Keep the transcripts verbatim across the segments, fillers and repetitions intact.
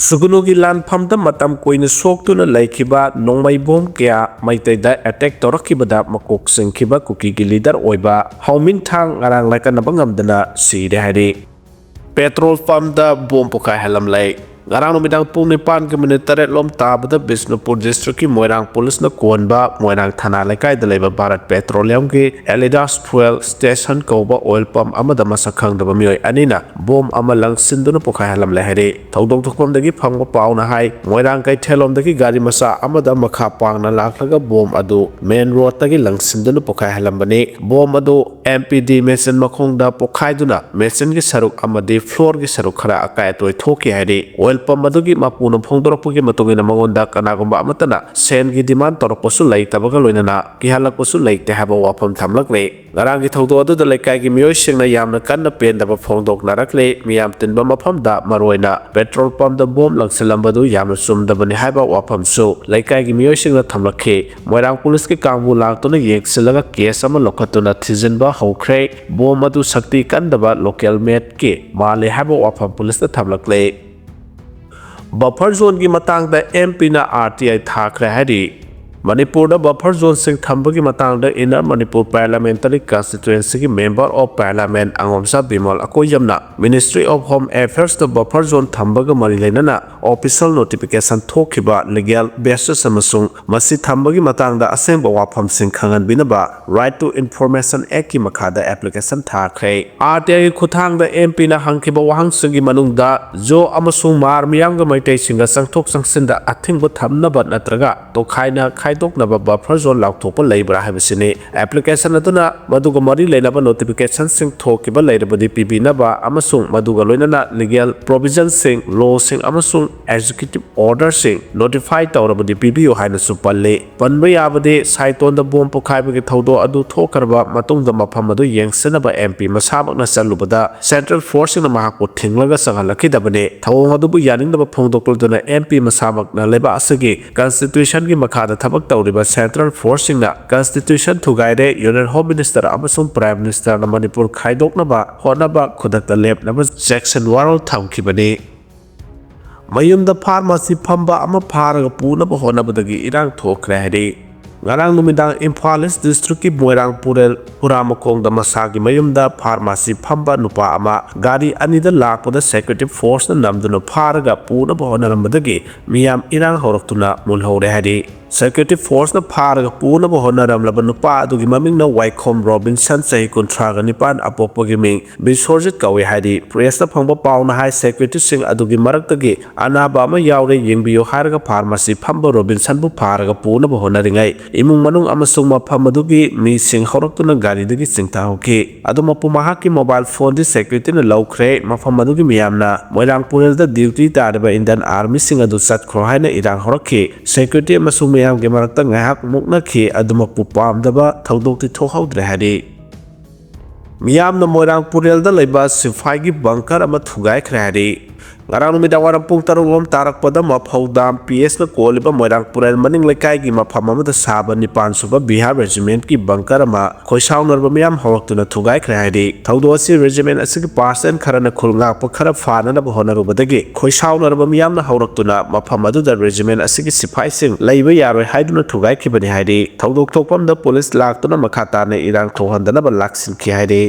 ꯁꯨꯒꯨꯅꯨꯒꯤ ꯂꯥꯟꯐꯝꯗ ꯃꯇꯝ ꯀꯨꯏꯅ ꯁꯣꯛꯇꯨꯅ ꯂꯩꯈꯤꯕ ꯅꯣꯡꯃꯩ ꯕꯣꯝ ꯀꯌꯥ ꯃꯩꯇꯩꯗ ꯑꯦꯇꯦꯛ ꯇꯧꯔꯛꯈꯤꯕꯗ ꯃꯀꯣꯛ ꯆꯤꯡꯈꯤꯕ ꯀꯨꯀꯤꯒꯤ ꯂꯤꯗꯔ ꯑꯣꯏꯕ ꯍꯥꯎꯃꯤꯟ ꯊꯥꯡ ꯉꯔꯥꯡ ꯂꯥꯏꯀꯠꯅꯕ ꯉꯝꯗꯅ ꯁꯤꯔꯦ ꯍꯥꯏꯔꯤ꯫ ꯄꯦꯇ꯭ꯔꯣꯜ ꯄꯝꯗ ꯕꯣꯝ ꯄꯣꯈꯥꯏꯍꯜꯂꯝꯂꯦ꯫ ꯉꯔꯥꯡ ꯅꯨꯃꯤꯗꯥꯡ ꯄꯨꯡ ꯅꯤꯄꯥꯟꯒꯤ ꯃꯤꯅꯤꯠ ꯇꯔꯦꯠ ꯂꯣꯝ ꯇꯥꯕꯗ ꯕꯤꯁꯅꯨꯄꯨꯔ ꯗꯤꯁꯇ꯭ꯔꯤꯛꯀꯤ ꯃꯣꯏꯔꯥꯡ ꯄꯨꯂꯤꯁꯅ ꯀꯣꯟꯕ ꯃꯣꯏꯔꯥꯡ ꯊꯅꯥ ꯂꯩꯀꯥꯏꯗ ꯂꯩꯕ ꯚꯥꯔꯠ ꯄꯦꯇ꯭ꯔꯣꯂꯤꯌꯝꯒꯤ ꯑꯦꯂꯤꯗꯥꯁ ꯐ꯭ꯌꯨꯑꯦꯜ ꯁ꯭ꯇꯦꯁꯟ ꯀꯧꯕ ꯑꯣꯏꯜ ꯄꯝ ꯑꯃꯗ ꯃꯁꯛ ꯈꯪꯗꯕ ꯃꯤꯑꯣꯏ ꯑꯅꯤꯅ ꯕꯣꯝ ꯑꯃ ꯂꯪꯁꯤꯟꯗꯨꯅ ꯄꯣꯈꯥꯏꯍꯜꯂꯝꯂꯦ ꯍꯥꯏꯔꯤ꯫ ꯊꯧꯗꯣꯛ ꯊꯣꯛꯐꯝꯗꯒꯤ ꯐꯪꯕ ꯄꯥꯎꯅ ꯍꯥꯏ, ꯃꯣꯏꯔꯥꯡ ꯀꯩꯊꯦꯜꯂꯣꯝꯗꯒꯤ ꯒꯥꯔꯤ ꯃꯆꯥ ꯑꯃꯗ ꯃꯈꯥ ꯄꯥꯡꯅ ꯂꯥꯛꯂꯒ ꯕꯣꯝ ꯑꯗꯨ ꯃꯦꯟ ꯔꯣꯗꯇꯒꯤ ꯂꯪꯁꯤꯟꯗꯨꯅ ꯄꯣꯈꯥꯏꯍꯜꯂꯝꯕꯅꯤ꯫ ꯕꯣꯝ ꯑꯗꯨ ꯑꯦꯝ ꯄꯤ ꯗꯤ ꯃꯦꯆꯤꯟ ꯃꯈꯣꯡꯗ ꯄꯣꯈꯥꯏꯗꯨꯅ ꯃꯦꯆꯤꯟꯒꯤ ꯁꯔꯨꯛ ꯑꯃꯗꯤ ꯐ꯭ꯂꯣꯔꯒꯤ ꯁꯔꯨꯛ ꯈꯔ ꯑꯀꯥꯏ ꯑꯇꯣꯏ ꯊꯣꯛꯈꯤ ꯍꯥꯏꯔꯤ꯫ ꯑꯣꯏꯜ ꯄꯝ ꯑꯗꯨꯒꯤ ꯃꯄꯨꯅ ꯐꯣꯡꯗꯣꯔꯛꯄꯒꯤ ꯃꯇꯨꯡ ꯏꯟꯅ ꯃꯉꯣꯟꯗ ꯀꯅꯥꯒꯨꯝꯕ ꯑꯃꯠꯇꯅ ꯁꯦꯟꯒꯤ ꯗꯤꯃꯥꯟ ꯇꯧꯔꯛꯄꯁꯨ ꯂꯩꯇꯕꯒ ꯂꯣꯏꯅꯅ ꯀꯤꯍꯜꯂꯛꯄꯁꯨ ꯂꯩꯇꯦ ꯍꯥꯏꯕ ꯋꯥꯐꯝ ꯊꯝꯂꯛꯂꯤ꯫ ꯉꯔꯥꯡꯒꯤ ꯊꯧꯗꯣꯛ ꯑꯗꯨꯗ ꯂꯩꯀꯥꯏꯒꯤ ꯃꯤꯑꯣꯏꯁꯤꯡꯅ ꯌꯥꯝꯅ ꯀꯟꯅ ꯄꯦꯟꯗꯕ ꯐꯣꯡꯗꯣꯛꯅꯔꯛꯂꯤ꯫ ꯃꯤꯌꯥꯝ ꯇꯤꯟꯕ ꯃꯐꯝꯗ ꯃꯔꯨꯑꯣꯏꯅ ꯄꯦꯇ꯭ꯔꯣꯜ ꯄꯝꯗ ꯕꯣꯝ ꯂꯪꯁꯤꯜꯂꯝꯕꯗꯨ ꯌꯥꯝꯅ ꯆꯨꯝꯗꯕꯅꯤ ꯍꯥꯏꯕ ꯋꯥꯐꯝꯁꯨ ꯂꯩꯀꯥꯏꯒꯤ ꯃꯤꯑꯣꯏꯁꯤꯡꯅ ꯊꯝꯂꯛꯈꯤ꯫ ꯃꯣꯏꯔꯥꯡ ꯄꯨꯂꯤꯁꯀꯤ ꯀꯥꯡꯕꯨ ꯂꯥꯛꯇꯨꯅ ꯌꯦꯡꯁꯤꯜꯂꯒ ꯀꯦꯁ ꯑꯃ ꯂꯧꯈꯠꯇꯨꯅ ꯊꯤꯖꯤꯟꯕ ꯍꯧꯈ꯭ꯔꯦ꯫ ꯕꯣꯝ ꯑꯗꯨ ꯁꯛꯇꯤ ꯀꯟꯗꯕ ꯂꯣꯀꯦꯜ ꯃꯦꯗꯀꯤ ꯃꯥꯜꯂꯦ ꯍꯥꯏꯕ ꯋꯥꯐꯝ ꯄꯨꯂꯤꯁꯅ ꯊꯝꯂꯛꯂꯦ꯫ ꯕꯐꯔ ꯖꯣꯟꯒꯤ ꯃꯇꯥꯡꯗ ꯑꯦꯝ ꯄꯤꯅ ꯑꯥꯔ ꯇꯤ ꯑꯥꯏ ꯊꯥꯈ꯭ꯔꯦ ꯍꯥꯏꯔꯤ꯫ ꯃꯅꯤꯄꯨꯔꯗ ꯕꯐꯔ ꯖꯣꯟꯁꯤꯡ ꯊꯝꯕꯒꯤ ꯃꯇꯥꯡꯗ ꯏꯟꯅꯔ ꯃꯅꯤꯄꯨꯔ ꯄꯥꯔꯂꯤꯌꯥꯃꯦꯟꯇꯔꯤ ꯀꯟꯁꯇꯤꯇ꯭ꯋꯦꯟꯁꯤꯒꯤ member of parliament Angomcha Bimol ꯑꯀꯣꯏꯖꯝꯅ ꯃꯤꯅꯤꯁꯇ꯭ꯔꯤ ꯑꯣꯐ ꯍꯣꯝ ꯑꯦꯐꯤꯌꯔꯁꯇ ꯕꯐꯔ ꯖꯣꯟ ꯊꯝꯕꯒ ꯃꯔꯤ ꯂꯩꯅꯅ ꯑꯣꯐꯤꯁꯤꯌꯦꯜ ꯅꯣꯇꯤꯐꯤꯀꯦꯁꯟ ꯊꯣꯛꯈꯤꯕ ꯂꯤꯒꯦꯜ ꯕꯦꯁꯤꯁ ꯑꯃꯁꯨꯡ ꯃꯁꯤ ꯊꯝꯕꯒꯤ ꯃꯇꯥꯡꯗ ꯑꯁꯦꯡꯕ ꯋꯥꯐꯝꯁꯤꯡ ꯈꯪꯍꯟꯕꯤꯅꯕ ꯔꯥꯏꯠ ꯇꯨ ꯏꯟꯐꯣꯔꯃꯦꯁꯟ ꯑꯦꯛꯀꯤ ꯃꯈꯥꯗ ꯑꯦꯄ꯭ꯂꯤꯀꯦꯁꯟ ꯊꯥꯈ꯭ꯔꯦ꯫ ꯑꯥꯔ ꯇꯤ ꯑꯥꯏꯒꯤ ꯈꯨꯠꯊꯥꯡꯗ ꯑꯦꯝ ꯄꯤꯅ ꯍꯪꯈꯤꯕ ꯋꯥꯍꯪꯁꯤꯡꯒꯤ ꯃꯅꯨꯡꯗ ꯖꯣ ꯑꯃꯁꯨꯡ ꯃꯥꯔ ꯃꯤꯌꯥꯝꯒ ꯃꯩꯇꯩꯁꯤꯡꯒ ꯆꯪꯊꯣꯛ ꯆꯪꯁꯤꯟꯗ ꯑꯊꯤꯡꯕ ꯊꯝꯅꯕ ꯅꯠꯇ꯭ꯔꯒ ꯇꯣꯈꯥꯏꯅ ꯈꯥꯏꯗꯣꯛꯅꯕ ꯕꯐꯔ ꯖꯣꯟ ꯂꯥꯎꯊꯣꯛꯄ ꯂꯩꯕ꯭ꯔꯥ ꯍꯥꯏꯕꯁꯤꯅꯤ꯫ ꯑꯦꯄ꯭ꯂꯤꯀꯦꯁꯟ ꯑꯗꯨꯅ ꯃꯗꯨꯒ ꯃꯔꯤ ꯂꯩꯅꯕ ꯅꯣꯇꯤꯐꯤꯀꯦꯁꯟꯁꯤꯡ ꯊꯣꯛꯈꯤꯕ ꯂꯩꯔꯕꯗꯤ ꯄꯤꯕꯤꯅꯕ ꯑꯃꯁꯨꯡ ꯃꯗꯨꯒ ꯂꯣꯏꯅꯅ ꯂꯤꯒꯦꯜ ꯄ꯭ꯔꯣꯚꯤꯖꯟꯁꯤꯡ, ꯂꯣꯁꯤꯡ ꯑꯃꯁꯨꯡ ꯑꯦꯛꯖꯤꯀ꯭ꯌꯨꯇꯤꯚ ꯑꯣꯔꯗꯔꯁꯤꯡ ꯅꯣꯇꯤꯐꯥꯏ ꯇꯧꯔꯕꯗꯤ ꯄꯤꯕꯤꯌꯨ ꯍꯥꯏꯅꯁꯨ ꯄꯜꯂꯤ꯫ ꯄꯟꯕ ꯌꯥꯕꯗꯤ ꯁꯥꯏꯇꯣꯟꯗ ꯕꯣꯝ ꯄꯣꯈꯥꯏꯕꯒꯤ ꯊꯧꯗꯣꯛ ꯑꯗꯨ ꯊꯣꯛꯈ꯭ꯔꯕ ꯃꯇꯨꯡꯗ ꯃꯐꯝ ꯑꯗꯨ ꯌꯦꯡꯁꯤꯟꯅꯕ ꯑꯦꯝ ꯄꯤ ꯃꯁꯥꯃꯛꯅ ꯆꯠꯂꯨꯕꯗ ꯁꯦꯟꯇ꯭ꯔꯦꯜ ꯐꯣꯔꯁꯁꯤꯡꯅ ꯃꯍꯥꯛꯄꯨ ꯊꯤꯡꯂꯒ ꯆꯪꯍꯜꯂꯛꯈꯤꯗꯕꯅꯤ꯫ ꯊꯧꯑꯣꯡ ꯑꯗꯨꯕꯨ ꯌꯥꯅꯤꯡꯗꯕ ꯐꯣꯡꯗꯣꯛꯂꯗꯨꯅ ꯑꯦꯝ ꯄꯤ ꯃꯁꯥꯃꯛꯅ ꯂꯩꯕꯥꯛ ꯑꯁꯤꯒꯤ ꯀꯟꯁꯇꯤꯇ꯭ꯌꯨꯁꯟꯒꯤ ꯃꯈꯥꯗ ꯊꯕꯛ ꯇꯧꯔꯤꯕ ꯁꯦꯟꯇ꯭ꯔꯦꯜ ꯐꯣꯔꯁꯁꯤꯡꯅ ꯀꯟꯁꯇꯤꯇ꯭ꯌꯨꯁꯟ ꯊꯨꯒꯥꯏꯔꯦ, ꯌꯨꯅꯤꯌꯟ ꯍꯣꯝ ꯃꯤꯅꯤꯁꯇꯔ ꯑꯃꯁꯨꯡ ꯄ꯭ꯔꯥꯏꯝ ꯃꯤꯅꯤꯁꯇꯔꯅ ꯃꯅꯤꯄꯨꯔ ꯈꯥꯏꯗꯣꯛꯅꯕ ꯍꯣꯠꯅꯕ ꯈꯨꯗꯛꯇ ꯂꯦꯞꯅꯕ ꯖꯦꯛꯁꯟ ꯋꯥꯔꯣꯜ ꯊꯝꯈꯤꯕꯅꯤ꯫ ꯃꯌꯨꯝꯗ ꯐꯥꯔꯃꯥꯁꯤ ꯐꯝꯕ ꯑꯃ ꯐꯥꯔꯒ ꯄꯨꯅꯕ ꯍꯣꯠꯅꯕꯗꯒꯤ ꯏꯔꯥꯡ ꯊꯣꯛꯈ꯭ꯔꯦ ꯍꯥꯏꯔꯤ꯫ ꯉꯔꯥꯡ ꯅꯨꯃꯤꯗꯥꯡ ꯏꯝꯐꯥꯜ ꯏꯁ ꯗꯤꯁꯇ꯭ꯔꯤꯛꯀꯤ ꯃꯣꯏꯔꯥꯡ ꯄꯨꯔꯦꯜ ꯄꯨꯔꯥꯃꯈꯣꯡꯗ ꯃꯁꯥꯒꯤ ꯃꯌꯨꯝꯗ ꯐꯥꯔꯃꯥꯁꯤ ꯐꯝꯕ ꯅꯨꯄꯥ ꯑꯃ ꯒꯥꯔꯤ ꯑꯅꯤꯗ ꯂꯥꯛꯄꯗ ꯁꯦꯀ꯭ꯌꯨꯔꯤꯇꯤ ꯐꯣꯔꯁꯅ ꯅꯝꯗꯨꯅ ꯐꯥꯔꯒ ꯄꯨꯅꯕ ꯍꯣꯠꯅꯔꯝꯕꯗꯒꯤ ꯃꯤꯌꯥꯝ ꯏꯔꯥꯡ ꯍꯧꯔꯛꯇꯨꯅ ꯃꯨꯜꯍꯧꯔꯦ ꯍꯥꯏꯔꯤ꯫ ꯁꯦꯀ꯭ꯌꯨꯔꯤꯇꯤ ꯐꯣꯔꯁꯅ ꯐꯥꯔꯒ ꯄꯨꯅꯕ ꯍꯣꯠꯅꯔꯝꯂꯕ ꯅꯨꯄꯥ ꯑꯗꯨꯒꯤ ꯃꯃꯤꯡꯅ ꯋꯥꯏꯈꯣꯝ ꯔꯣꯕꯤꯟꯁꯟ, ꯆꯍꯤ ꯀꯨꯟꯊ꯭ꯔꯥꯒ ꯅꯤꯄꯥꯟ, ꯑꯄꯣꯛꯄꯒꯤ ꯃꯤꯡ ꯕꯤꯁ꯭ꯋꯔꯖꯤꯠ ꯀꯧꯏ ꯍꯥꯏꯔꯤ꯫ ꯄ꯭ꯔꯦꯁꯇ ꯐꯪꯕ ꯄꯥꯎꯅ ꯍꯥꯏ, ꯁꯦꯀ꯭ꯌꯨꯔꯤꯇꯤꯁꯤꯡ ꯑꯗꯨꯒꯤ ꯃꯔꯛꯇꯒꯤ ꯑꯅꯥꯕ ꯑꯃ ꯌꯥꯎꯔꯦ, ꯌꯦꯡꯕꯤꯌꯨ ꯍꯥꯏꯔꯒ ꯐꯥꯔꯃꯥꯁꯤ ꯐꯝꯕ ꯔꯣꯕꯤꯟꯁꯟꯕꯨ ꯐꯥꯔꯒ ꯄꯨꯅꯕ ꯍꯣꯠꯅꯔꯤꯉꯩ ꯏꯃꯨꯡ ꯃꯅꯨꯡ ꯑꯃꯁꯨꯡ ꯃꯐꯝ ꯑꯗꯨꯒꯤ ꯃꯤꯁꯤꯡ ꯍꯧꯔꯛꯇꯨꯅ ꯒꯥꯔꯤꯗꯒꯤ ꯆꯤꯡꯊꯍꯧꯈꯤ꯫ ꯑꯗꯨꯃꯛꯄꯨ ꯃꯍꯥꯛꯀꯤ ꯃꯣꯕꯥꯏꯜ ꯐꯣꯟꯗꯤ ꯁꯦꯀ꯭ꯌꯨꯔꯤꯇꯤꯅ ꯂꯧꯈ꯭ꯔꯦ꯫ ꯃꯐꯝ ꯑꯗꯨꯒꯤ ꯃꯤꯌꯥꯝꯅ ꯃꯣꯏꯔꯥꯡ ꯄꯨꯔꯦꯜꯗ ꯗ꯭ꯌꯨꯇꯤ ꯇꯥꯔꯤꯕ ꯏꯟꯗꯤꯌꯟ ꯑꯥꯔꯃꯤꯁꯤꯡ ꯑꯗꯨ ꯆꯠꯈ꯭ꯔꯣ ꯍꯥꯏꯅ ꯏꯔꯥꯡ ꯍꯧꯔꯛꯈꯤ꯫ ꯁꯦꯀ꯭ꯌꯨꯔꯤꯇꯤ ꯑꯃꯁꯨꯡ ꯃꯤꯌꯥꯝꯒꯤ ꯃꯔꯛꯇ ꯉꯥꯏꯍꯥꯛ ꯃꯨꯛꯅꯈꯤ꯫ ꯑꯗꯨꯃꯛꯄꯨ ꯄꯥꯝꯗꯕ ꯊꯧꯗꯣꯛꯇꯤ ꯊꯣꯛꯍꯧꯗ꯭ꯔꯦ ꯍꯥꯏꯔꯤ꯫ ꯃꯤꯌꯥꯝꯅ ꯃꯣꯏꯔꯥꯡ ꯄꯨꯔꯦꯜꯗ ꯂꯩꯕ ꯁꯤꯐꯥꯏꯒꯤ ꯕꯪꯀꯔ ꯑꯃ ꯊꯨꯒꯥꯏꯈ꯭ꯔꯦ ꯍꯥꯏꯔꯤ꯫ ꯉꯔꯥꯡ ꯅꯨꯃꯤꯗꯥꯡ ꯋꯥꯏꯔꯝ ꯄꯨꯡ ꯇꯔꯨꯛ ꯔꯣꯝ ꯇꯥꯔꯛꯄꯗ ꯃꯐꯧꯗꯥꯝ ꯄꯤ ꯑꯦꯁꯅ ꯀꯣꯜꯂꯤꯕ ꯃꯣꯏꯔꯥꯡ ꯄꯨꯔꯦꯜ ꯃꯅꯤꯡ ꯂꯩꯀꯥꯏꯒꯤ ꯃꯐꯝ ꯑꯃꯗ ꯁꯥꯕ ꯅꯤꯄꯥꯟ ꯁꯨꯕ ꯕꯤꯍꯥꯔ ꯔꯦꯖꯤꯃꯦꯟꯠꯀꯤ ꯕꯪꯀꯔ ꯑꯃ ꯈꯣꯏꯁꯥꯎꯅꯔꯕ ꯃꯤꯌꯥꯝ ꯍꯧꯔꯛꯇꯨꯅ ꯊꯨꯒꯥꯏꯈ꯭ꯔꯦ ꯍꯥꯏꯔꯤ꯫ ꯊꯧꯗꯣꯛ ꯑꯁꯤ ꯔꯦꯖꯤꯃꯦꯟꯠ ꯑꯁꯤꯒꯤ ꯄꯥꯔꯁꯟ ꯈꯔꯅ ꯈꯨꯜ ꯉꯥꯛꯄ ꯈꯔ ꯐꯥꯅꯅꯕ ꯍꯣꯠꯅꯔꯨꯕꯗꯒꯤ ꯈꯣꯏꯁꯥꯎꯅꯔꯕ ꯃꯤꯌꯥꯝꯅ ꯍꯧꯔꯛꯇꯨꯅ ꯃꯐꯝ ꯑꯗꯨꯗ ꯔꯦꯖꯤꯃꯦꯟꯠ ꯑꯁꯤꯒꯤ ꯁꯤꯐꯥꯏꯁꯤꯡ ꯂꯩꯕ ꯌꯥꯔꯣꯏ ꯍꯥꯏꯗꯨꯅ ꯊꯨꯒꯥꯏꯈꯤꯕꯅꯤ ꯍꯥꯏꯔꯤ꯫ ꯊꯧꯗꯣꯛ ꯊꯣꯛꯐꯝꯗ ꯄꯨꯂꯤꯁ ꯂꯥꯛꯇꯨꯅ ꯃꯈꯥ ꯇꯥꯅ ꯏꯔꯥꯡ ꯊꯣꯛꯍꯟꯗꯅꯕ ꯂꯥꯛꯁꯤꯟꯈꯤ ꯍꯥꯏꯔꯤ꯫